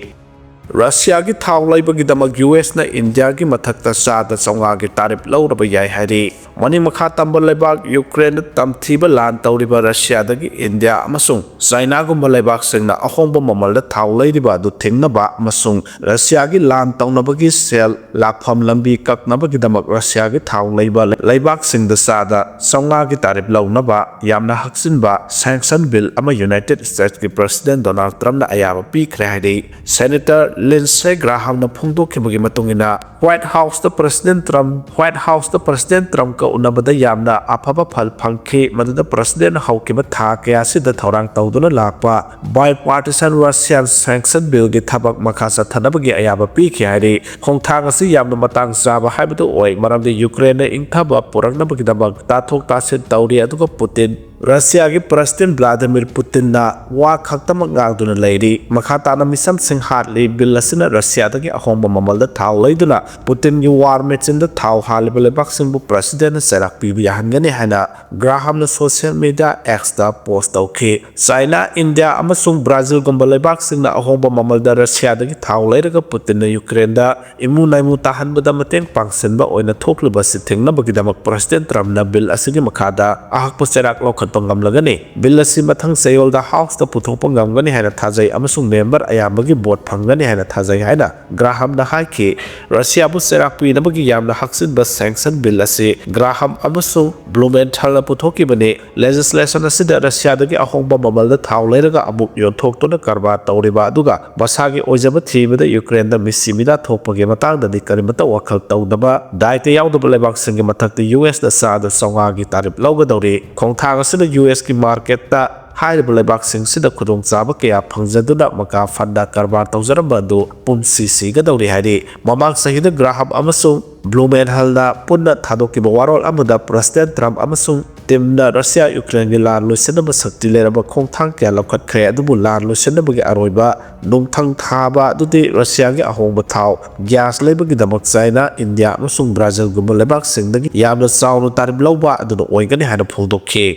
ꯔꯁꯤꯌꯥꯒꯤ ꯊꯥꯎ ꯂꯩꯕꯒꯤꯗꯃꯛ ꯌꯨ ꯑꯦꯁꯅ ꯏꯟꯗꯤꯌꯥꯒꯤ ꯃꯊꯛꯇ ꯆꯥꯗ ꯆꯥꯝꯃꯉꯥꯒꯤ ꯇꯥꯔꯤꯞ ꯂꯧꯔꯕ ꯌꯥꯏ ꯍꯥꯏꯔꯤ꯫ ꯃꯅꯤꯡ ꯃꯈꯥ ꯇꯝꯕ ꯂꯩꯕꯥꯛ ꯌꯨꯀ꯭ꯔꯦꯟꯗ ꯇꯝꯊꯤꯕ ꯂꯥꯟ ꯇꯧꯔꯤꯕ ꯔꯁꯤꯌꯥꯗꯒꯤ ꯏꯟꯗꯤꯌꯥ ꯑꯃꯁꯨꯡ ꯆꯥꯏꯅꯥꯒꯨꯝꯕ ꯂꯩꯕꯥꯛꯁꯤꯡꯅ ꯑꯍꯣꯡꯕ ꯃꯃꯜꯗ ꯊꯥꯎ ꯂꯩꯔꯤꯕ ꯑꯗꯨ ꯊꯤꯡꯅꯕ ꯑꯃꯁꯨꯡ ꯔꯁꯤꯌꯥꯒꯤ ꯂꯥꯟ ꯇꯧꯅꯕꯒꯤ ꯁꯦꯜ ꯂꯥꯛꯐꯝ ꯂꯝꯕꯤ ꯀꯛꯅꯕꯒꯤꯗꯃꯛ ꯔꯁꯤꯌꯥꯒꯤ ꯊꯥꯎ ꯂꯩꯕ ꯂꯩꯕꯥꯛꯁꯤꯡꯗ ꯆꯥꯗ ꯆꯥꯝꯃꯉꯥꯒꯤ ꯇꯥꯔꯤꯞ ꯂꯧꯅꯕ ꯌꯥꯝꯅ ꯍꯛꯆꯤꯟꯕ ꯁꯦꯡꯁꯟ ꯕꯤꯜ ꯑꯃ ꯌꯨꯅꯥꯏꯇꯦꯗ ꯁ꯭ꯇꯦꯠꯁꯀꯤ ꯄ꯭ꯔꯁꯤꯗꯦꯟ ꯗꯣꯅꯥꯜꯗ ꯇ꯭ꯔꯝꯞꯅ ꯑꯌꯥꯕ ꯄꯤꯈ꯭ꯔꯦ ꯍꯥꯏꯔꯤ꯫ ꯁꯦꯅꯦꯇꯔ ꯂꯤꯟꯁꯦ ꯒ꯭ꯔꯥꯍꯥꯝꯅ ꯐꯣꯡꯗꯣꯛꯈꯤꯕꯒꯤ ꯃꯇꯨꯡ ꯏꯟꯅ, ꯋꯥꯏꯠ ꯍꯥꯎꯁꯇ ꯄ꯭ꯔꯁꯤꯗꯦꯟ ꯇ꯭ꯔꯝꯞ, ꯋꯥꯏꯠ ꯍꯥꯎꯁꯇ ꯄ꯭ꯔꯁꯤꯗꯦꯟ ꯇ꯭ꯔꯝꯞꯀ ꯎꯅꯕꯗ ꯌꯥꯝꯅ ꯑꯐꯕ ꯐꯜ ꯐꯪꯈꯤ, ꯃꯗꯨꯗ ꯄ꯭ꯔꯁꯤꯗꯦꯟ ꯍꯧꯈꯤꯕ ꯊꯥ ꯀꯌꯥꯁꯤꯗ ꯊꯧꯔꯥꯡ ꯇꯧꯗꯨꯅ ꯂꯥꯛꯄ ꯕꯥꯏ ꯄꯥꯔꯇꯤꯁꯟ ꯔꯁꯤꯌꯥꯟ ꯁꯦꯡꯁꯟ ꯕꯤꯜꯒꯤ ꯊꯕꯛ ꯃꯈꯥ ꯆꯠꯊꯅꯕꯒꯤ ꯑꯌꯥꯕ ꯄꯤꯈꯤ ꯍꯥꯏꯔꯤ꯫ ꯈꯣꯡꯊꯥꯡ ꯑꯁꯤ ꯌꯥꯝꯅ ꯃꯇꯥꯡ ꯆꯥꯕ ꯍꯥꯏꯕꯗꯨ ꯑꯣꯏ, ꯃꯔꯝꯗꯤ ꯌꯨꯀ꯭ꯔꯦꯟꯅ ꯏꯪꯊꯕ ꯄꯨꯔꯛꯅꯕꯒꯤꯗꯃꯛ ꯇꯥꯊꯣꯛ ꯇꯥꯁꯤꯟ ꯇꯧꯔꯤ, ꯑꯗꯨꯒ ꯄꯨꯇꯤꯟ, ꯔꯁꯤꯌꯥꯒꯤ ꯄ꯭ꯔꯁꯤꯗꯦꯟ ꯚ꯭ꯂꯥꯗꯤꯃꯤꯔ ꯄꯨꯇꯤꯟꯅ ꯋꯥ ꯈꯛꯇꯃꯛ ꯉꯥꯡꯗꯨꯅ ꯂꯩꯔꯤ꯫ ꯃꯈꯥ ꯇꯥꯅ ꯃꯤꯁꯝꯁꯤꯡ ꯍꯥꯠꯂꯤ꯫ ꯕꯤꯜ ꯑꯁꯤꯅ ꯔꯁꯤꯌꯥꯗꯒꯤ ꯑꯍꯣꯡꯕ ꯃꯃꯜꯗ ꯊꯥꯎ ꯂꯩꯗꯨꯅ ꯄꯨꯇꯤꯟꯒꯤ ꯋꯥꯔ ꯃꯦꯆꯤꯟꯗ ꯊꯥꯎ ꯍꯥꯜꯂꯤꯕ ꯂꯩꯕꯥꯛꯁꯤꯡꯕꯨ ꯄ꯭ꯔꯁꯤꯗꯦꯟꯅ ꯆꯩꯔꯥꯛ ꯄꯤꯕ ꯌꯥꯍꯟꯒꯅꯤ ꯍꯥꯏꯅ ꯒ꯭ꯔꯥꯍꯥꯝꯅ ꯁꯣꯁꯤꯌꯦꯜ ꯃꯤꯗꯤꯌꯥ ꯑꯦꯛꯁꯇ ꯄꯣꯁ ꯇꯧꯈꯤ꯫ ꯆꯥꯏꯅꯥ, ꯏꯟꯗꯤꯌꯥ ꯑꯃꯁꯨꯡ ꯕ꯭ꯔꯥꯖꯤꯜꯒꯨꯝꯕ ꯂꯩꯕꯥꯛꯁꯤꯡꯅ ꯑꯍꯣꯡꯕ ꯃꯃꯜꯗ ꯔꯁꯤꯌꯥꯗꯒꯤ ꯊꯥꯎ ꯂꯩꯔꯒ ꯄꯨꯇꯤꯟꯅ ꯌꯨꯀ꯭ꯔꯦꯟꯗ ꯏꯃꯨ ꯅꯥꯏꯃꯨ ꯇꯥꯍꯟꯕꯗ ꯃꯇꯦꯡ ꯄꯥꯡꯁꯤꯟꯕ ꯑꯣꯏꯅ ꯊꯣꯛꯂꯤꯕ ꯑꯁꯤ ꯊꯤꯡꯅꯕꯒꯤꯗꯃꯛ ꯄ꯭ꯔꯁꯤꯗꯦꯟ ꯇ꯭ꯔꯝꯞꯅ ꯕꯤꯜ ꯑꯁꯤꯒꯤ ꯃꯈꯥꯗ ꯑꯍꯛꯄ ꯆꯩꯔꯥꯛ ꯂꯧꯈꯠꯄ ꯉꯝꯂꯒꯅꯤ꯫ ꯕꯤꯜ ꯑꯁꯤ ꯃꯊꯪ ꯆꯌꯣꯜꯗ ꯍꯥꯎꯁꯇ ꯄꯨꯊꯣꯛꯄ ꯉꯝꯒꯅꯤ ꯍꯥꯏꯅ ꯊꯥꯖꯩ ꯑꯃꯁꯨꯡ ꯃꯦꯝꯕꯔ ꯑꯌꯥꯝꯕꯒꯤ ꯚꯣꯠ ꯐꯪꯒꯅꯤ ꯍꯥꯏꯅ ꯊꯥꯖꯩ ꯍꯥꯏꯅ ꯒ꯭ꯔꯥꯍꯥꯝꯅ ꯍꯥꯏꯈꯤ꯫ ꯔꯁꯤꯌꯥꯕꯨ ꯆꯩꯔꯥꯛ ꯄꯤꯅꯕꯒꯤ ꯌꯥꯝꯅ ꯍꯛꯆꯤꯟꯕ ꯁꯦꯡꯁꯟ ꯕꯤꯜ ꯑꯁꯤ ꯒ꯭ꯔꯥꯍꯥꯝ ꯑꯃꯁꯨꯡ ꯕ꯭ꯂꯨꯃꯦꯟꯊꯜꯅ ꯄꯨꯊꯣꯛꯈꯤꯕꯅꯤ꯫ ꯂꯦꯖꯤꯁꯂꯦꯁꯟ ꯑꯁꯤꯗ ꯔꯁꯤꯌꯥꯗꯒꯤ ꯑꯍꯣꯡꯕ ꯃꯃꯜꯗ ꯊꯥꯎ ꯂꯩꯔꯒ ꯑꯃꯨꯛ ꯌꯣꯟꯊꯣꯛꯇꯨꯅ ꯀꯔꯕꯥꯔ ꯇꯧꯔꯤꯕ ꯑꯗꯨꯒ ꯃꯁꯥꯒꯤ ꯑꯣꯏꯖꯕ ꯊꯤꯕꯗ ꯌꯨꯀ꯭ꯔꯦꯟꯗ ꯃꯤꯁꯤ ꯃꯤꯅꯥ ꯊꯣꯛꯄꯒꯤ ꯃꯇꯥꯡꯗꯗꯤ ꯀꯔꯤꯃꯠꯇ ꯋꯥꯈꯜ ꯇꯧꯗꯕ ꯗꯥꯏꯇ ꯌꯥꯎꯗꯕ ꯂꯩꯕꯥꯛꯁꯤꯡꯒꯤ ꯃꯊꯛꯇ ꯌꯨ ꯑꯦꯁꯅ ꯆꯥꯗ ꯆꯥꯝꯃꯉꯥꯒꯤ ꯇꯥꯔꯤꯞ ꯂꯧꯒꯗꯧꯔꯤ꯫ ꯈꯣꯡꯊꯥꯡ ꯑꯁꯤꯅ ꯌꯨ ꯑꯦꯁꯀꯤ ꯃꯥꯔꯀꯦꯠꯇ ꯍꯥꯏꯔꯤꯕ ꯂꯩꯕꯥꯛꯁꯤꯡꯁꯤꯗ ꯈꯨꯗꯣꯡꯆꯥꯕ ꯀꯌꯥ ꯐꯪꯖꯗꯨꯅ ꯃꯀꯥ ꯐꯟꯗ ꯀꯔꯕꯥꯔ ꯇꯧꯖꯔꯝꯕ ꯑꯗꯨ ꯄꯨꯝꯁꯤ ꯁꯤꯒꯗꯧꯔꯤ ꯍꯥꯏꯔꯤ꯫ ꯃꯃꯥꯡ ꯆꯍꯤꯗ ꯒ꯭ꯔꯥꯍꯥꯝ ꯑꯃꯁꯨꯡ ꯕ꯭ꯂꯨꯃꯦꯟꯍꯜꯅ ꯄꯨꯟꯅ ꯊꯥꯗꯣꯛꯈꯤꯕ ꯋꯥꯔꯣꯜ ꯑꯃꯗ ꯄ꯭ꯔꯁꯤꯗꯦꯟ ꯇ꯭ꯔꯝꯞ ꯑꯃꯁꯨꯡ ꯇꯤꯝꯅ ꯔꯁꯤꯌꯥ ꯌꯨꯀ꯭ꯔꯦꯟꯒꯤ ꯂꯥꯟ ꯂꯣꯏꯁꯤꯟꯅꯕ ꯁꯛꯇꯤ ꯂꯩꯔꯕ ꯈꯣꯡꯊꯥꯡ ꯀꯌꯥ ꯂꯧꯈꯠꯈ꯭ꯔꯦ, ꯑꯗꯨꯕꯨ ꯂꯥꯟ ꯂꯣꯏꯁꯤꯟꯅꯕꯒꯤ ꯑꯔꯣꯏꯕ ꯅꯨꯡꯊꯪ ꯊꯥꯕ ꯑꯗꯨꯗꯤ ꯔꯁꯤꯌꯥꯒꯤ ꯑꯍꯣꯡꯕ ꯊꯥꯎ, ꯒ꯭ꯌꯥꯁ ꯂꯩꯕꯒꯤꯗꯃꯛ ꯆꯥꯏꯅꯥ, ꯏꯟꯗꯤꯌꯥ ꯑꯃꯁꯨꯡ ꯕ꯭ꯔꯥꯖꯤꯜꯒꯨꯝꯕ ꯂꯩꯕꯥꯛꯁꯤꯡꯗꯒꯤ ꯌꯥꯝꯅ ꯆꯥꯎꯅ ꯇꯥꯔꯤꯞ ꯂꯧꯕ ꯑꯗꯨꯅ ꯑꯣꯏꯒꯅꯤ ꯍꯥꯏꯅ ꯐꯣꯡꯗꯣꯛꯈꯤ꯫